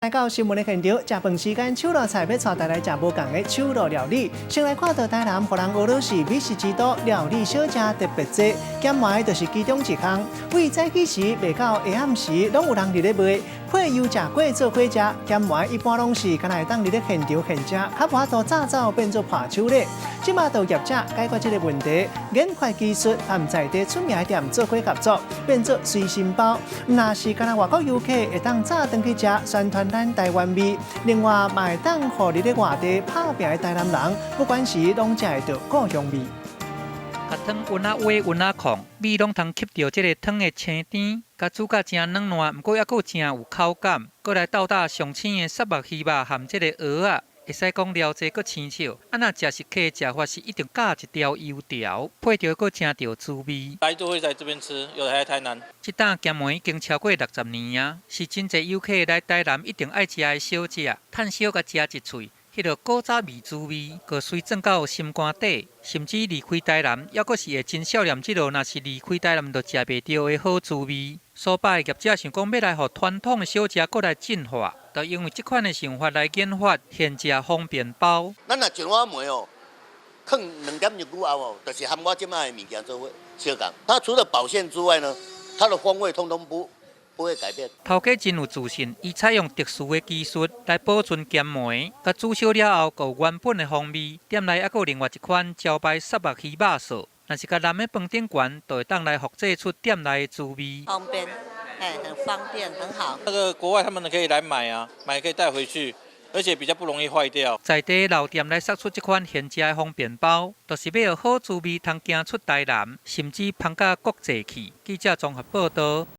來到新聞的現場，食飯時間，手路菜欲帶大家來食無仝的手路料理。先來看到台南，予人學著是美食之都，料理小食特別濟，鹹糜就是其中一項。對早起時賣到下暗時，攏有人佇咧賣。配油食粿做伙食，鹹糜一般攏是干焦會當佇咧現場現食，較無法度炸走變做伴手禮。這馬就業者解決這个問題，研發技術和在地出名的店做伙合作，變做隨身包。毋但是干焦外國遊客會當炸轉去食，宣傳咱台灣味。另外，嘛會當予佇咧外地打拚的台南人，不管時攏食會著故鄉味。共湯勻仔歪勻仔控，味攏通吸著這个湯的青甜，共煮甲誠軟爛，毋過猶閣誠有口感。閣來鬥搭上鮮的虱目魚肉和這个蚵仔，會使講料濟閣生笑。啊，若食食客食法是一定加一條油條，配著閣誠著滋味。來都會在這邊吃，有來台南。這檔鹹糜已經超過60年啊，是真濟遊客來台南一定愛食的小食。趁燒共食一喙，彼个古早味滋味，閣隨鑽到心肝底，甚至離開台南，猶閣是會真想念這个若是離開台南就食袂著的好滋味。蘇擺業者想講欲來予傳統的小食閣來進化，就因為這款的想法來研發現食方便包。咱若一碗糜哦，囥2點鐘久後哦，就是和我這擺的物件做伙相仝。它除了保鮮之外呢，它的風味通通不會改變。頭家真有自信，伊採用特殊的技術來保存鹹糜，共煮熟了後，閣有原本的風味。店內猶閣有另外一款招牌虱目魚肉臊，若是共淋佇飯頂懸，就會當來複製出店內的滋味。方便，哎，很方便，很好。那個國外他們可以來買啊，買可以帶回去，而且比較不容易壞掉。在地老店來殺出這款現食的方便包，就是欲予好滋味通行出台南，甚至芳到國際去。記者綜合報導。